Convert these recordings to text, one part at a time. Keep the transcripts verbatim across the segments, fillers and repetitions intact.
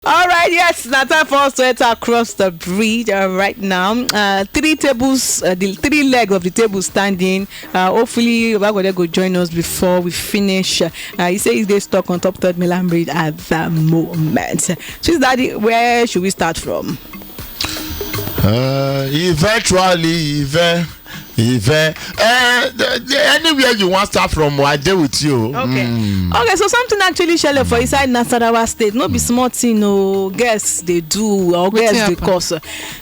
All right, yes, now time for us to enter across the bridge. All right, now, uh, three tables, uh, the three leg of the table standing. Uh, hopefully, Obagode go join us before we finish. Uh, he says they stuck on top third Milan Bridge at the moment. She's Daddy, where should we start from? Uh, eventually, even, even, uh, the, the, anywhere you want start from, I deal with you. Okay. Mm. Okay, so something actually shele for inside Nasarawa State. No be small thing, no, guess they do, or guess they cause.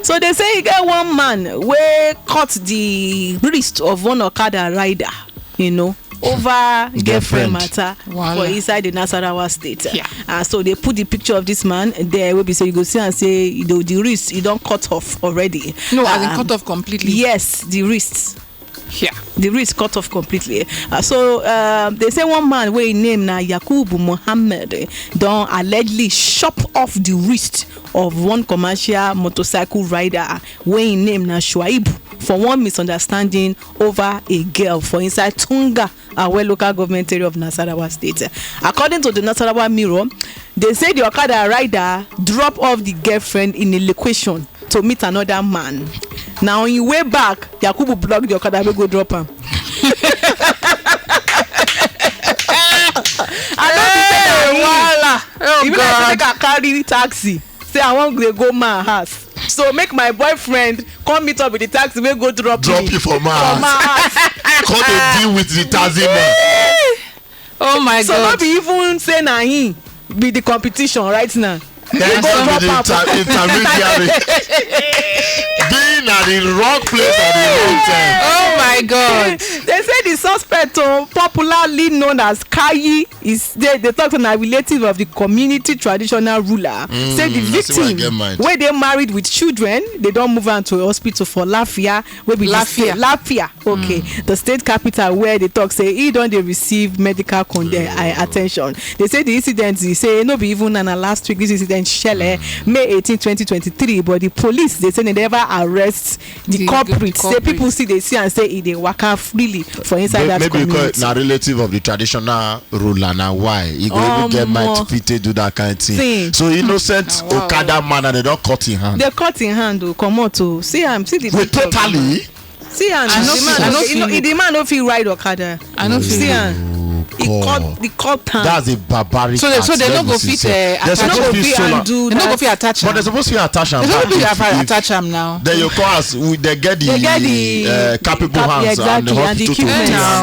So they say you get one man where cut the wrist of one Okada rider, you know, over girlfriend matter for inside the Nasarawa State. Yeah. Uh, so they put the picture of this man there. Will be so you go see and say, you know, the wrist, you don't cut off already. No, as in cut off completely. Yes, the wrist. Yeah. The wrist cut off completely. Uh, so um, they say one man wey name na Yakubu Mohammed don allegedly chop off the wrist of one commercial motorcycle rider wey name na Shuaib for one misunderstanding over a girl for inside Tunga Awe local government area of Nasarawa State. According to the Nasarawa Mirror, they say the Okada rider drop off the girlfriend in a location to meet another man. Now on your way back, Yakubu block the Okada wey go drop am. I don't think say na him. Oh, e be like say make I carry taxi. Say I wan dey go man house. So make my boyfriend come meet up with the taxi wey go drop, drop me you for my house. Come dey deal with the taxi man. Oh my so God. So no be even say na him be the competition right now. That's not the inter- intermediary. Being at the wrong place at the wrong time. Oh my God. They say the suspect, oh, popularly known as Kayi, is they, they talk to a relative of the community traditional ruler. Mm, say the victim, where they married with children, they don't move on to a hospital for Lafia. Where we Lafia. Lafia. Okay. Mm. The state capital where they talk say he don't they receive medical con- mm. uh, attention. They say the incident, they say no be even an last week. This incident shele mm. May eighteenth, twenty twenty-three. But the police, they say they never arrest the, the culprit. The culprit. Say people see they see and say he they waka freely for inside maybe, that maybe community. Maybe because na relative of the traditional ruler na why he go um, even get mind fit to do that kind of thing. Thing. So innocent oh, wow. Okada man and they don't cut in hand. They cut in hand. Oh, come on to see him. See the. Wait, totally. See am, the man no fit ride okada. I no fit see am. He cut, he cut hand. That's a barbaric. So they, so they no go fit uh, attach. No go fit undo. They no go fit attach am. But they suppose fit attach am. They suppose fit attach am now. Then you call us. They get the, they get the uh, capable hands exactly, and the hospital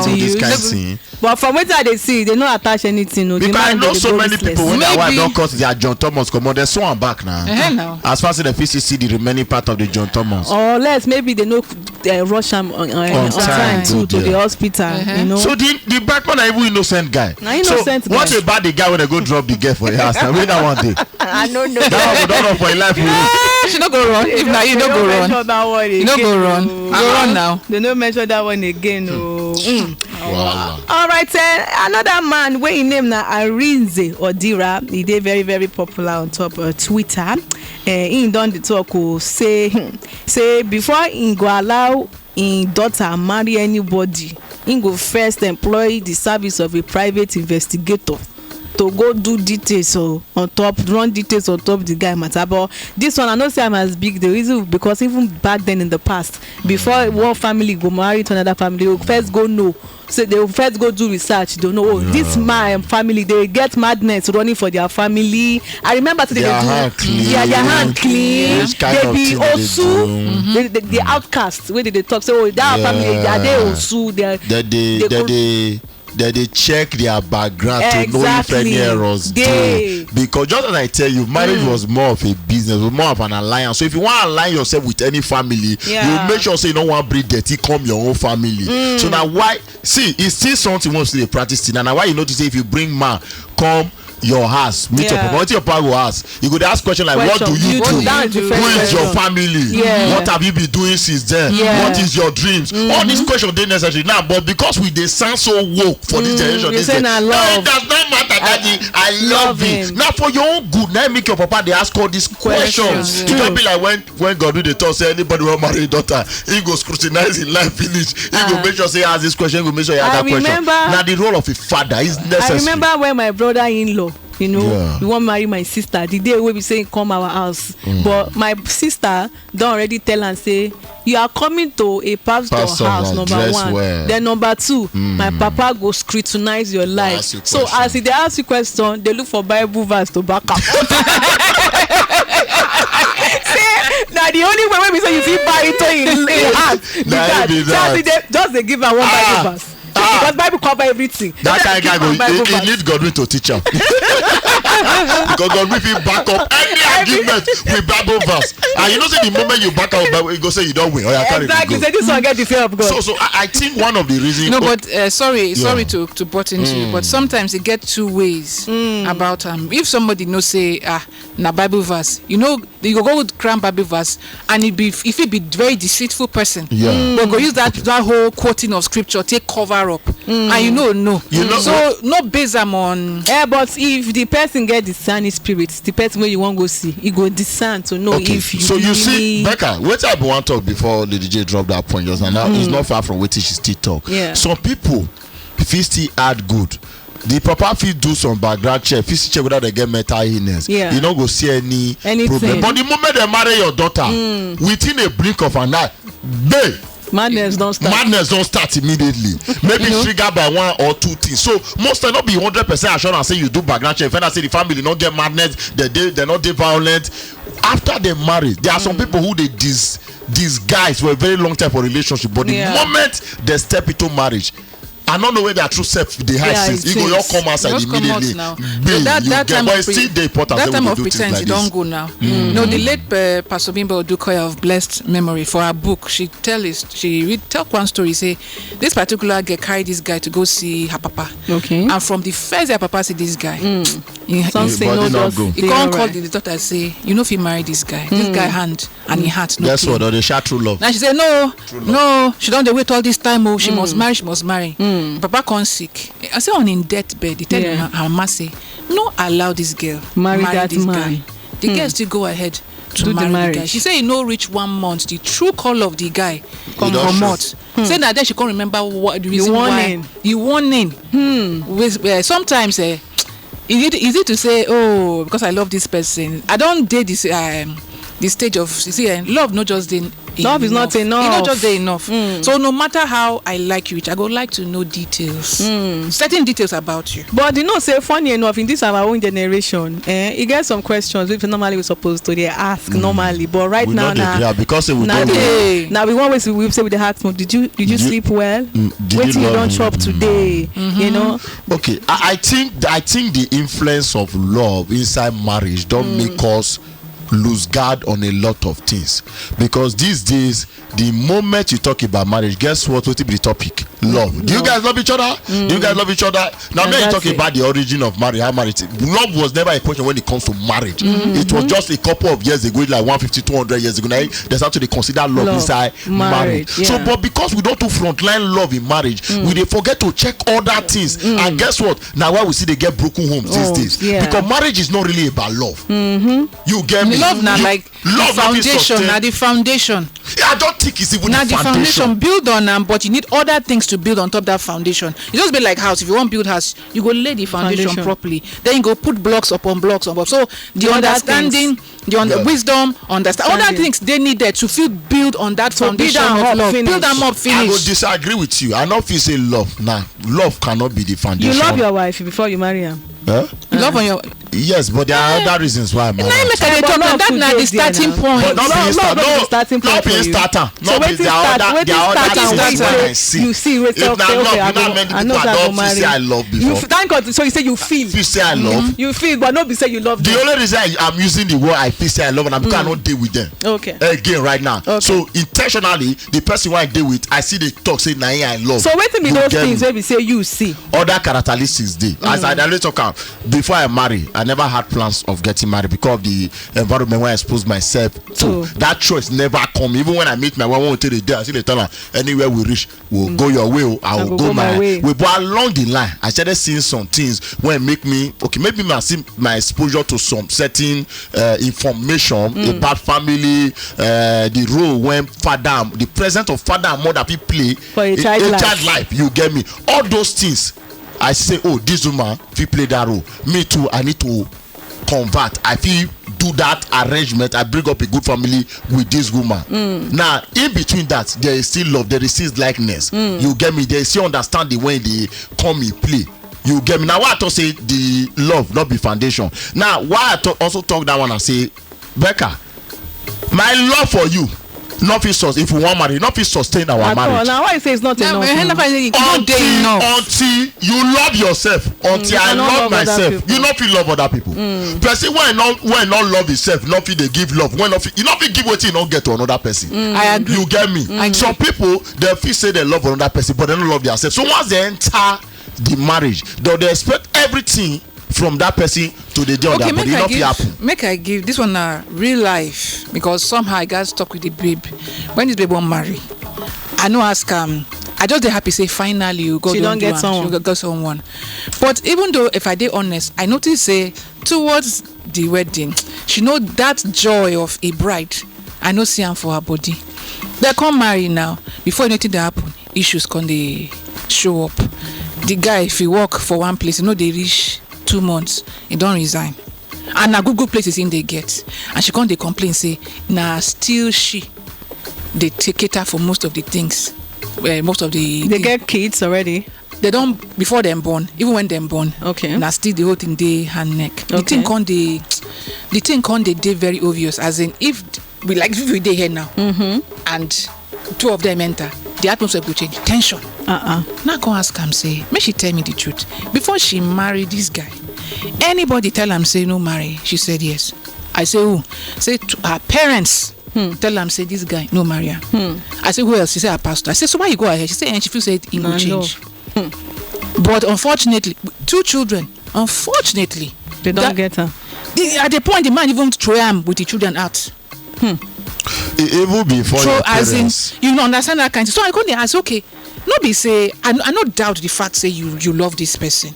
to do this kind of thing. But from wetin I dey see, they no attach anything. No. Because I know so many people when their wife don cut their John Thomas comot, they sew am back now. Uh-huh, now. As far as the P C C, the remaining part of the John Thomas. Or less, maybe they no uh, rush am on, uh, on, on time, time too to the hospital. Uh-huh. You know. So the the back man na even innocent guy. Na innocent so, guy. What about the guy when they go drop the girl for your house? Now, where that one dey? I no know. That one go don run for your life. Oh. She no go run. If na you no go run. You no go run. You go run now. They no mention that one again. Oh. Mm. Wow. All right, uh, another man wey im name na Arinze Odira. He dey very very popular on top uh, Twitter. Uh, he don dey talk o say hmm, say before he go allow im daughter marry anybody, im go first employ the service of a private investigator to go do details o on top, run details on top the guy matter. But this one, I know say I'm as big the reason because even back then in the past, before one family go marry to another family, you first go know. So they will first go do research. They know oh, this my family. They get madness running for their family. I remember today their they do hand clean. Yeah, their hand clean. They be also the, the, the outcast. Where did they talk? So oh, that family they are they also they are. They, they, they, they, they, they check their background exactly. To know if any errors dey because just as I tell you, marriage mm. Was more of a business, was more of an alliance. So if you want to align yourself with any family, yeah. You make sure say you don't want breed dirty come your own family. Mm. So now why see it's still something once they practice thing and why you notice if you bring man come your house meet yeah. Your papa wetin your papa go ask you go dey ask question like question. What do you do who is your family yeah. What have you been doing since then yeah. What is your dreams mm -hmm. All these questions dey necessary now but because we dey sound so woke for this mm, generation this day no it does not matter daddy I, I love it na for your own good na make your papa dey ask all these questions. Questions. It don be like when when God do dey talk say anybody wan marry daughter he go scrutinize him life finish he go make sure say he ask this question he go make sure he ask that question na the role of a father is necessary. I remember when my brother in-law you know, yeah, you wan marry my sister, the day wey be say he come our house. Mm. But my sister don already tell am say, you are coming to a pastor, pastor house, number one. Well. Then number two, mm, my papa go scrutinize your life. So as he dey ask you question, dey look for Bible verse to back up. Say na the only way wey be say you fit buy into him heart. Just dey give am one Bible verse. Ah. Because Bible cover everything. That kind guy go, he, he need Godwin to teach him. Because Godwin fit back up any argument with Bible verse. And you know, say the moment you back up Bible, you go say you don't win. Oh, yeah, exactly. Say this one get the fear of God. So, so I, I think one of the reasons. No, but uh, sorry, yeah, sorry to to butt into mm, you, but sometimes it get two ways mm, about um. If somebody no say ah na Bible verse, you know, you go go with cram Bible verse, and it be if it be very deceitful person, yeah, mm, but go use that that whole quoting of scripture take cover up, mm, and you know no, you know, so no base am on. Eh, but if the person get discerning spirit, the person wey you wan go see, e go discern to know. Okay, if you so you really see, Becca, wetin I bin wan talk before Lady J drop that point just now, now mm, it's not far from wetin she still talk. Yeah. Some people fit still add good. The papa fit do some background check, fit still check whether they get mental illness. Yeah. You no go see any anything, problem. But the moment they marry your daughter, mm, within a blink of an eye, babe, madness don start. Madness don start immediately. Maybe, you know, triggered by one or two things. So most time no be hundred percent assurance say you do background check. Find out say the family no get madness. They dey, they no dey violent. After they marry, there are some mm, people who they dis disguise for a very long time for relationship, but the yeah, moment they step into marriage, I no know where their true self dey hide. Yeah, since e go just come outside just come out immediately now. Babe, so that, you that get, time but of pre- still dey important that say time we of do things pretense like you this. Don go now. Mm. No, the late uh, Pastor Bimbo Odukoya of blessed memory, for her book, she tell is she read tell one story, say this particular girl carry this guy to go see her papa. Okay. And from the first day her papa see this guy, mm, he, something no just go. He come call the daughter say, you no fit marry this guy. Mm. This guy hand and he heart no. Guess what? They shout true love. Now she say no, no. She don dey wait all this time. Oh, she must marry. She must marry. Mm. Papa come sick. I say on him deathbed, he tell him, her mama say, no allow this girl marry, marry that this man. Guy. The girl still go ahead to do marry the guy. She say e no reach one month, the true call of the guy come comot. Say na then she come remember what the reason why. The warning. Hmm. With, uh, sometimes eh, is it is it to say, oh, because I love this person, I don dey this um, the stage of, you see, eh, love no just dey enough. Love is not enough. E no just dey enough. Mm. So no matter how I like you, I go like to know details, mm, certain details about you. But you know say, funny enough, in this our own generation, eh, e get some questions wey normally we suppose to dey ask, mm, normally, but right now na because we don dey. Now we always we say we dey ask, did you did you sleep well? Mm, wetin you don chop today? Mm-hmm. You know. Okay, I, I think I think the influence of love inside marriage don make us lose guard on a lot of things, because these days the moment you talk about marriage, guess what? Wetin be the topic? Love. Do you guys love each other? Do you guys love each other? Now, me you talk about the origin of marriage, how marriage. Love was never a question when it comes to marriage. It was just a couple of years ago, like one fifty, two hundred years ago, now they start to dey consider love inside marriage. So, but because we don't do frontline love in marriage, we dey forget to check other things. And guess what? Now why we see they get broken homes these days, because marriage is not really about love. You get me? Love na like love foundation. Na the foundation. I don't think it's even na the foundation. Build on am, but you need other things to build on top that foundation. You just be like house. If you want build house, you go lay the foundation properly. Then you go put blocks upon blocks upon. So the understanding, the wisdom, understand other things they needed to feel build on that foundation of love. Build them up, finish. I go disagree with you. I no feel say love now. Love cannot be the foundation. You love your wife before you marry her. Huh? You love on your. Yes, but there are other reasons why I'm married. Now make I dey talk, and that na the starting point. But not be starter. No, not be starter. Not be the other, the other things wey I see. You see, if na love, you know many people I don feel say I love before. You thank God. So you say you feel. Feel say I love. You feel, but no be say you love. The only reason I am using the word I feel say I love, and because I no dey with them. Okay. Again, right now. So intentionally, the person wey I dey with, I see dey talk say na him I love. So wetin be those things wey be say you see? Other characteristics dey. As I dey always talk am, before I marry, I never had plans of getting married because of the environment where I expose myself to. That choice never come. Even when I meet my wife, when we take the day, I still dey tell her, anywhere we reach, we'll go your way, oh, I will go my way. But along the line, I started seeing some things when make me, okay, maybe my, my exposure to some certain uh, information about family, uh, the role when father, the presence of father and mother fit play for a child life. You get me? All those things I say, oh, this woman fit play that role. Me too, I need to convert. I fit do that arrangement. I bring up a good family with this woman. Now, in between that, there is still love. There is still likeness. You get me? There is still understanding when they come in play. You get me? Now, why I talk say the love not be foundation. Now, why I talk, also talk that one and say, Becca, my love for you, not fit sus-, if you want marry, not fit sustain our At all. marriage. Now, why you say it's not Now, enough? eh, now? like I say, you don't dey Until, enough. Until you love yourself, until I cannot love love other myself, people. You not fit love other people. Person when not when not love himself, not fit they give love. When not fit, you not fit give wetin you not get to another person. I agree. You get me? Some people, they feel say they love another person, but they don't love themselves. So once they enter the marriage, they, they expect everything from that person to the day on Okay, their body. make It I not fit happen. give, make I give this one a real life, because somehow I got stuck with the babe. When this babe won't marry, I no ask am. I just dey happy say finally you go She don don do get am. Someone. She go get someone. But even though, if I dey honest, I notice say towards the wedding, she know that joy of a bride. I no see am for her body. They come marry now. Before anything dey happen, issues come dey show up. The guy, if he work for one place, you know they reach two months, he don resign. And na good good places in they get. And she come dey complain say na still she dey take cater for most of the things. Uh, most of the They thing- get kids already. They don't before them born, even when them born. Okay. Now still the whole thing dey hand neck. The Okay. thing con dey, the thing con dey dey very obvious. As in, if we like if we dey here now, and two of them enter, the atmosphere go change. Tension. Uh-uh. Now come ask am say, make she tell me the truth. Before she marry this guy, anybody tell am say no marry? She said yes. I say who? Say to her parents. Tell am say this guy no marry her. I say who else? She say her pastor. I say so why you go ahead? She say and she feel say he go Na change. love. But unfortunately, two children. Unfortunately, They don't that- get her. the- at the point the man even throw am with the children out. E- even before So your as in, parents. You know, understand that kind of. So I come dey ask, okay, no be say I, I no doubt the fact say you you love this person,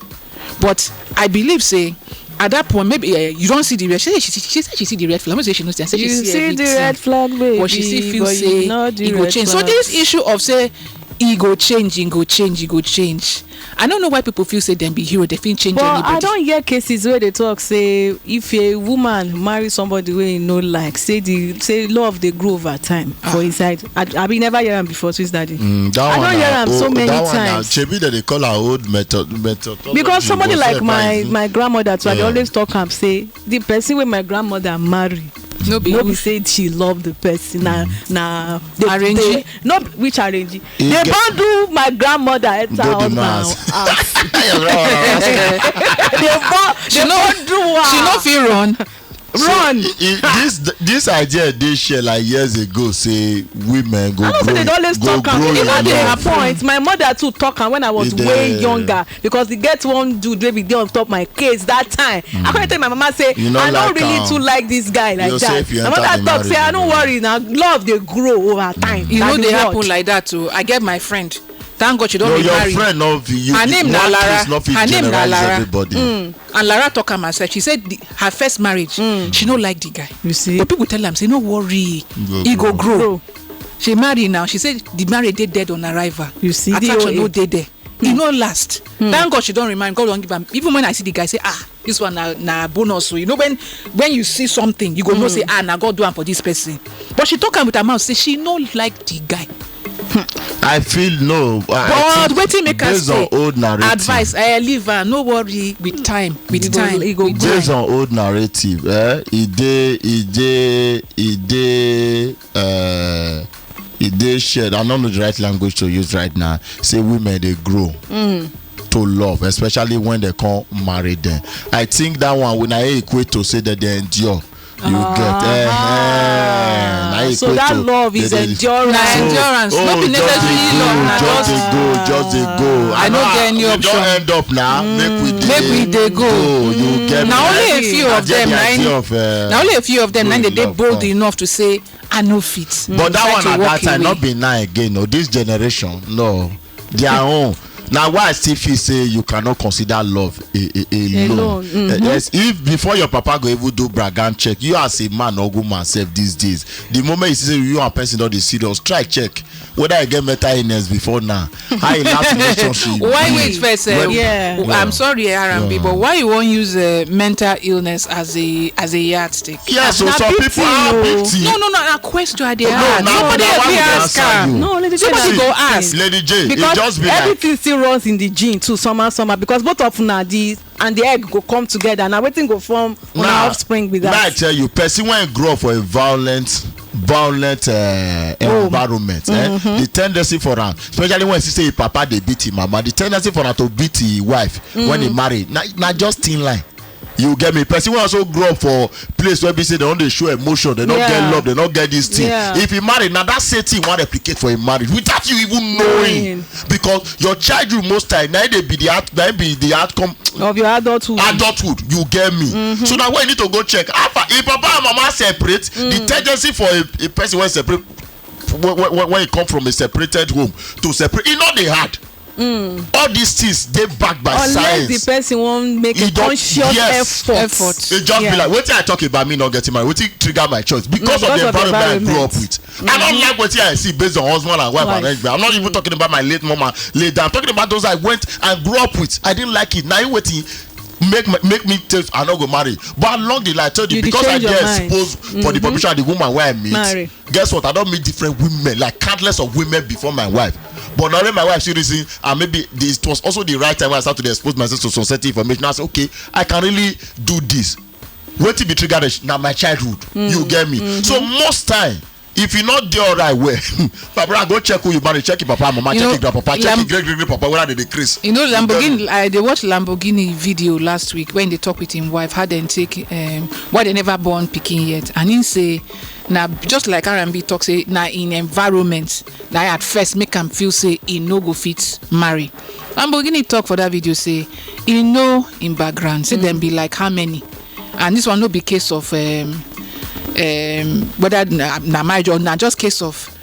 but I believe say at that point maybe uh, you don't see the red. She, she, she said she see the red flag. I'm not say she knows. I said she You see, see the everything. red flag, baby, But she still feel but say you know the he go red change. So flag. This issue of say he go change, he go change, he go change. I don't know why people feel say them be hero. They feel change But anybody. I don't hear cases where they talk say if a woman marry somebody wey e no like, say the say love dey grow over time for inside. I, I been never hear am before since that day. Mm, that I one don't hear na- am so oh, many that one na- times. Shebi dem dey call her old method method. Because somebody like my my grandmother too, I dey Yeah. always talk am say the person wey my grandmother marry No be no you. Be say she love the person na na they, Arrange. They, no be- which arrange He they get- bundle my grandmother enter Go the out now mass. House. They bun- She they no- bundle her. She no fit run. Run. E- e- this this idea dey share like years ago say women go I know grow say they dey always go talk am. grow Even your at love. That point, my mother too talk am when I was E dey- way younger because e get one dude wey be dey on top my case that time. I come tell my mama say You no I no like really am. too like this guy like You say that. if you My enter mother the talk say marriage, I no you know. Worry na love dey grow over time. E Na no the dey word. Happen like that o. I get my friend. Thank God she don No, be your married. Friend no be you. Her You- name na one Lara. Case no fit Her name na generalize Lara. Everybody. And Lara talk am herself. She said the, her first marriage, she no like the guy. You see? But people tell am say no worry, Go he go grow. grow. She marry now. She said the marriage dey dead on arrival. You see, Attraction D O A. No dey there. E no last. Thank God she don remind. God don give am. Even when I see the guy, say ah, this one na na bonus. So you know when when you see something, you go know say ah, na God do am for this person. But she talk am with her mouth say she no like the guy. I feel no. I, I But think wetin make her based stay? On old narrative. Advice, eh, leave her. No worry. With time, with E go- time. e go with grow. time. Based on old narrative, eh, e dey e dey e dey uh, e dey shared. I no know the right language to use right now. Say women dey grow to love, especially when they come marry them. I think that one when I equate to say that they endure. You get eh, eh, na So equate that to- love is they- they- endurance. Na endurance. So, No be oh, just necessarily dey go, love, na just just- dey go, just dey go. I no Ah, get any we option. Don end up now. Make we dey Make we dey go. You get Na me? only a few I of get them the na idea im- of, uh, Na only a few of them na im dey growing dey love, bold uh, enough to say I no fit. But that Try one to at walk that time, away. Not be now again. No, this generation, no, their own. Now, why I still feel say you cannot consider love a, a, alone. Alone, Eh, mhm. Yes, if before your papa go even do bragan check, you as a man or woman self these days, the moment you see say you and person don dey serious, try check whether you get mental illness before now. How you last relationship? Why wait first? Uh, Yeah. I'm sorry, R and B, but why you wan use uh, mental illness as a as a yardstick? Yes, so Na some big people thing are o. big thing. No, no, no, na question I dey No, ask. na Nobody na ever why we dey ask answer am. you. No, lady Somebody Jane, go ask ask. Lady J, it Because just be like everything still runs in the gene too, somehow, somehow. Because both of una, the and the egg go come together. Now, wetin go form una Now, offspring with may I that? tell you, person when grow up for a violent, violent uh, environment, eh, the tendency for am, especially when she say him papa dey beat him mama, the tendency for am to beat him wife when he marry, na na just thin line. You get me? Person wey also grow up for place where be say they don dey show emotion, they no Yeah. get love, they no get this thing. Yeah. If he marry, na that same thing wan replicate for him marriage without you even knowing, Knowing. because your childhood most time na dey be the out, na be the outcome Of your adulthood. adulthood. You get me? So na where you need to go check how far if papa and mama separate, the tendency for a, a person wey separate when, when, when you come from a separated home to separate, e no dey hard. All these things dey backed by Unless science. The person wan make E a don- conscious yes. effort. Effort. E just Yeah. be like wetin I talk about me not getting married, wetin trigger my choice because of Because the of the environment I grew environment. Up with. I don't like wetin I see based on husband and wife Wife. Arrangement. I'm not even talking about my late mama, late dad. I'm talking about those I went and grew up with. I didn't like it. Now you waiting make my, make me tell I not go marry. But along the line, I told you, You because I change your get mind. Exposed for the population, the woman where I meet. Marry. Guess what? I don't meet different women, like countless of women before my wife. But now that my wife, she reason, and maybe this, it was also the right time when I started to expose myself to society information. I said, okay, I can really do this. Wetin be trigger this? Na my childhood. You get me? So most time, if you not dey alright well, my brother, go check who you marry, check your papa, mama, You check know, your grandpapa, check Lam- your great great great papa, whether they dey craze. You know, Lamborghini. I dey watch Lamborghini video last week when they talk with him wife how dem take um, why they never born pikin yet, and he say na just like R and B talk say na in environment na at first make am feel say he no go fit marry. Lamborghini talk for that video say he know in background say dem be like how many, and this one no be case of um, um, whether na, na marriage or na just case of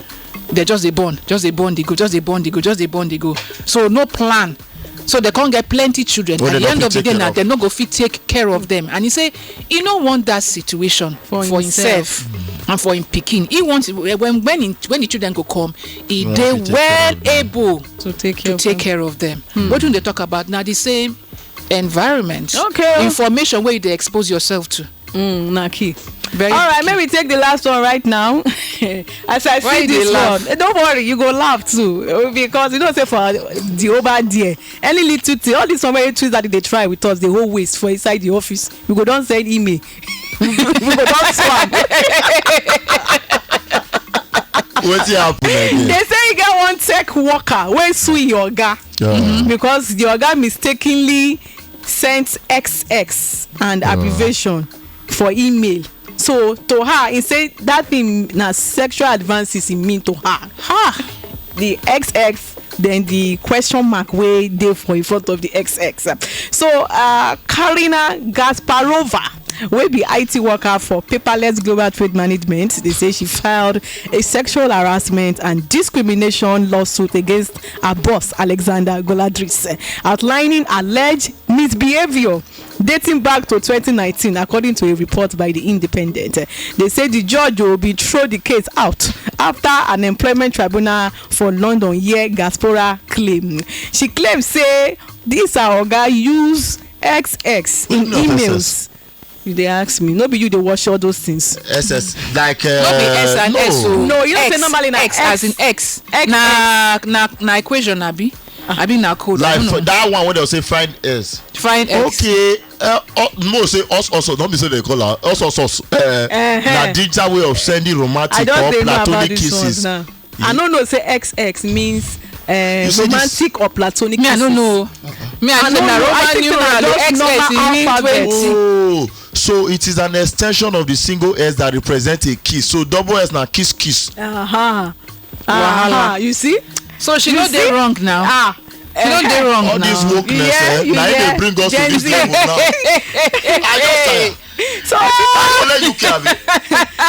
they just dey born, just dey born, they go, just dey born, they go, just dey born, they go. So no plan. So they can't get plenty children. Wey At they the no end fit of the take day, care now of. They no go fit take care of them. And he say he no want that situation For for, himself. Himself and for him pikin. He wants when when he, when the children go come, he He dey want to take care well of them. Able To take care to of take them. Care of them. What do they talk about now? The same environment. Okay. Information where they expose yourself to. Mm, na key. Very All right, key. Maybe take the last one right now. As I Why see you this dey laugh? One, eh, don't worry, you go laugh too, eh, because you know say for the over there, any little thing, all this one wey twist that they try with us, the whole waste for inside the office, we go don send email, we go don spam. Wetin happen again? They say you get one tech worker wey sue your oga Yeah. because the oga mistakenly sent X X and abbreviation for email. So to her, he say that thing na sexual advances he mean to her. Ha! The X X, then the question mark wey dey for in front of the X X. So uh, Karina Gasparova, wey be I T worker for Paperless Global Trade Management, they say she filed a sexual harassment and discrimination lawsuit against her boss, Alexander Goladris, outlining alleged misbehavior dating back to twenty nineteen, according to a report by The Independent. They say the judge will be throw the case out after an employment tribunal for London hear Gaspora claim. She claims say this her oga use X X in What do you mean of emails. You dey ask me, no be you dey watch all those things. S S, like uh, No be S and no. S o. No, you know say X, normally na X X. As in X. X, Na na na equation abi. Abi na code. I Like don't for know. That one wey dem say find S. Find X. Okay. Uh, uh, no say us us us, no be say they call her us us us. Uh, Uh-huh. Na digital way of sending romantic I don or dey know about platonic this one kisses. Now. I no know say X X means uh, You see this- romantic or platonic. Me, I don't Kisses. Know. Me, I, I just no na know. I Roman think say na numeral. just X normal X e mean alphabet. Twenty. Oh, so it is an extension of the single S that represents a kiss. So double S na kiss kiss. Aha. Wahala. Aha. You see? So she You no see? Dey wrong now. Ah. She no dey wrong All now. This wokeness, Yeah, eh? you Now hear? They bring us Gen to this Z. Level now. I just say, So I only you can have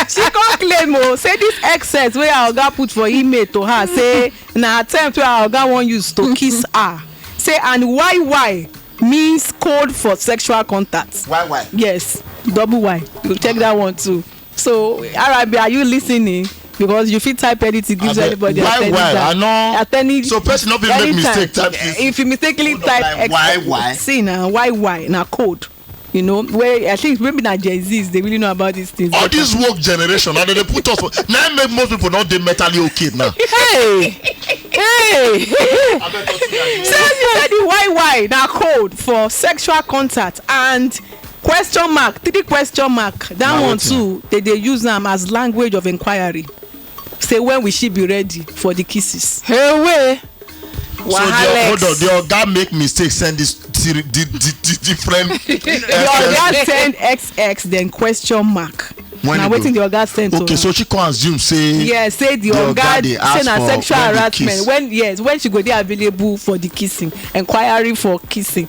it. She come claim, oh, say this X X wey her oga put for email to her, say na attempt wey her oga wan use to kiss her. Say, and Y Y means code for sexual contact. Why why? Yes, double Y. You check that one too. So, R I B, are you listening? Because you fit type anything, gives Abeg, anybody why, at any why? time. I know. At any, So person no fit make anytime. Mistake, type this. If you mistakenly Hold on, type like, X, why, X, why? See now, Y Y na code. You know, where I think maybe na Gen Zs, they really know about these things. All this woke generation, now they put us. Now make most people not dey mentally okay now. Hey! Hey! So you said the Y Y na code for sexual contact and question mark, three question mark. That Na one wetin? Too, they dey use am as language of inquiry. Say, when will she be ready for the kisses? Hey, way! So the, hold on, the oga make mistake, send this di- di- di- di- different. The oga send X X, then question mark. When Na e go- wetin the oga send to Okay, am. So she come assume say. Yes, say the The oga oga dey say ask na for sexual when the harassment. kiss. When, yes, when she go dey available for the kissing, inquiry for kissing.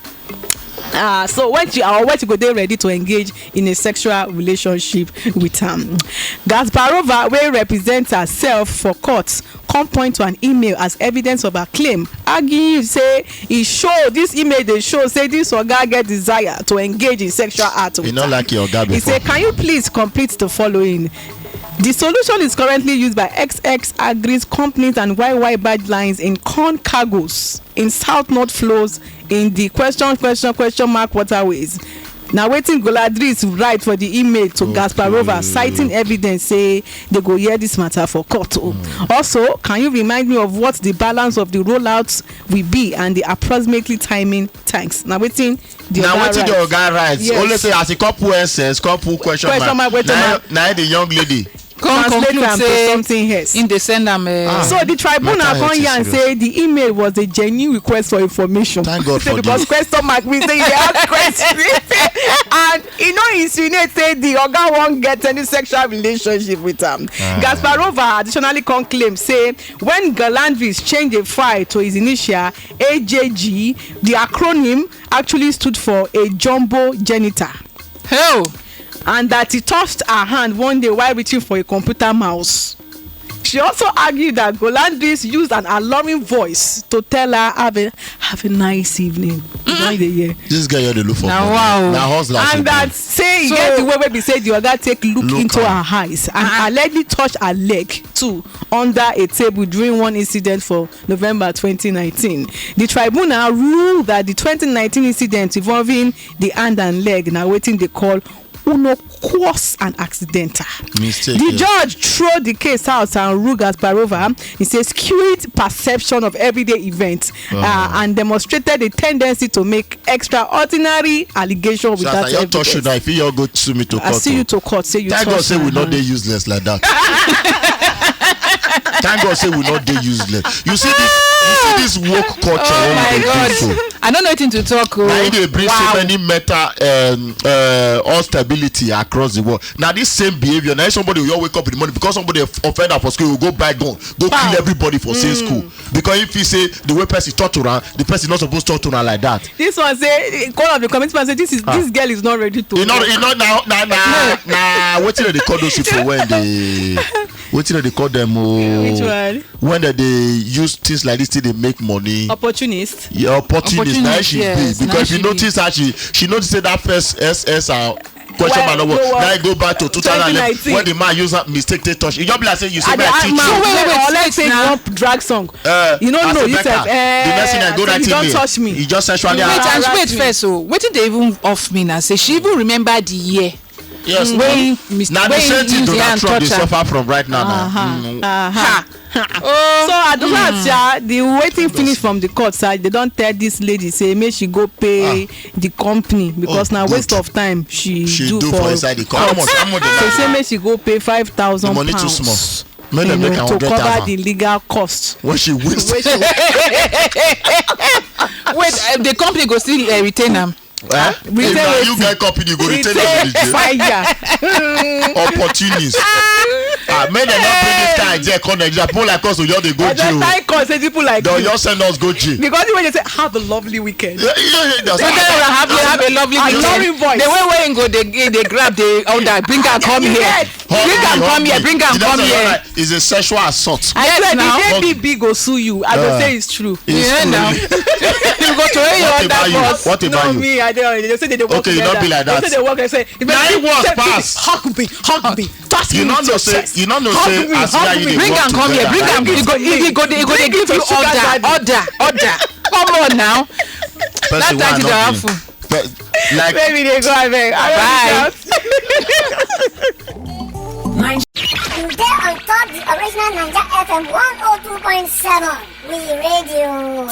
Ah, so when she or when she go dey ready to engage in a sexual relationship with am. Gasparova, wey represent herself for court, come point to an email as evidence of her claim, arguing say e show, this email dey show say this oga get desire to engage in sexual act with E no her. Like your oga He say, before. Can you please complete the following? The solution is currently used by X X agrees companies and Y Y badge lines in corn cargoes in South North flows in the question question question mark waterways. Na wetin Goladris write for the email to Gasparova, citing evidence say they go hear this matter for court. Oh. Also, can you remind me of what the balance of the rollout will be and the approximately timing? Thanks. Na wetin the Na oga wetin the write. Oga write? Yes. Only say as e come put S S, come put question Question mark, mark. question Na mark. Na the young lady. Come Translate conclude am to say something else. Im dey send am. Uh, So the tribunal Matter come is yarn serious. Say the email was a genuine request for information. Thank God Say for because this. Question mark mean say you dey ask question, and e no insinuate say the oga wan get any sexual relationship with am. Gasparova additionally come claim say when Galandris change a file to his initial A J G, the acronym actually stood for a jumbo genitor. Hell! And that he touched her hand one day while reaching for a computer mouse. She also argued that Golandris used an alluring voice to tell her, "Have a, have a nice evening." You know the year. This girl you dey look for. Na money. Wow. Na hustler she And be. That say he So- get the way wey be say the oga take look Look into am. Her eyes and allegedly touch her leg too under a table during one incident for November twenty nineteen. The tribunal ruled that the twenty nineteen incident involving the hand and leg na wetin they call uno quos and accidental. Mistake, The yeah. Judge throw the case out and ruled Gasparova. He says skewed perception of everyday events uh, and demonstrated a tendency to make extraordinary allegation So without as I just touch you evidence. now, if you all go sue me to I court. see Oh. You to court. Say you Thank touch God say my we not hand. Dey useless like that. Thank God say we not Dey useless. You see this, you see this woke culture. Oh Wey my we dey God! do so. I don't know anything to talk. Oh. Na e dey bring so Wow. Many mental um, uh, instability across the world. Now this same behavior. Now somebody will wake up in the morning because somebody offend am for school, will go buy gun, go kill everybody for same school. Because if he say the way person talk to her, the person not supposed to talk to her like that. This one say, one of the committee man say this is this girl is not ready to. You know, work. You know now, now, now, now, what did they call those people when they, what did they call them? Oh, Which one? When they, they use things like this till they make money. Opportunist. Yeah, opportunist. Now Opportunist, she yes, be now because if she you be. Notice that she, she noticed say that first S S and question Well, mark no no work. work. Now you go back to two thousand eleven Twenty nineteen. When the man use that mistake take touch. You just be like say you say I dey my ask teach man, you. Wait, wait, wait, wait, or let's wait say you now. wan drag song. Uh, You no as know a yourself. Becca, the next thing I go Eh, write you don email. Touch me. You just sexually Wait, and harass wait me. First. So, wetin dey even off me na say she even remember the year Yes. When Mister Now the when same thing use the Donald hand Trump dey touch her. Suffer from right now. Now. Uh-huh. Mm. Uh-huh. Oh, So at the last, yeah, the waiting finish from the court side. They don tell this lady say make she go pay the company because Oh, na good. Waste of time she, She do, do for inside the court. How much? How much? They say make she go pay five thousand The money too pounds. Small. Make You them make know, am to cover hundred thousand. The legal cost. When she waste. Wey she Wait, uh, the company go still uh, retain am. Eh? Retain If na wetin? You get company, you go retain Retain am with the fire. Opportunist. I Ah, make dem not bring this kind of idea come Nigeria. People like us will just dey go I just jail. thank God say people like They'll you. Just send us go jail. Because when you say have a lovely weekend. Yeah, yeah, yeah, that's Today we have you have a lovely A weekend. loving voice. The way wey him go dey dey grab the order, bring am come here. Yes. Bring am come here. Bring am come here. It's a sexual assault. I Yes, swear, now. the day B B go sue you. I go Ah. Say it's true. It's Yeah, true. Now. You go to your What about other you? Boss. What about No, you? Me, I don't. They say they work Okay, you together. Not be like that. They say they work. I say, if Now I it was say, pass. Hug me, hug me, touch You me. not With know your say chest. You not know Hug say me, as hug why you me. dey Bring work am come here. together Bring like am. this. He go he go dey he go dey give Bring you it to sugar order daddy. Order order. Come on now. Person That wey I time no dey be. happen. Pe- Like Baby, they go abeg. Bye. You dey on top the original Naija F M one oh two point seven. We radio.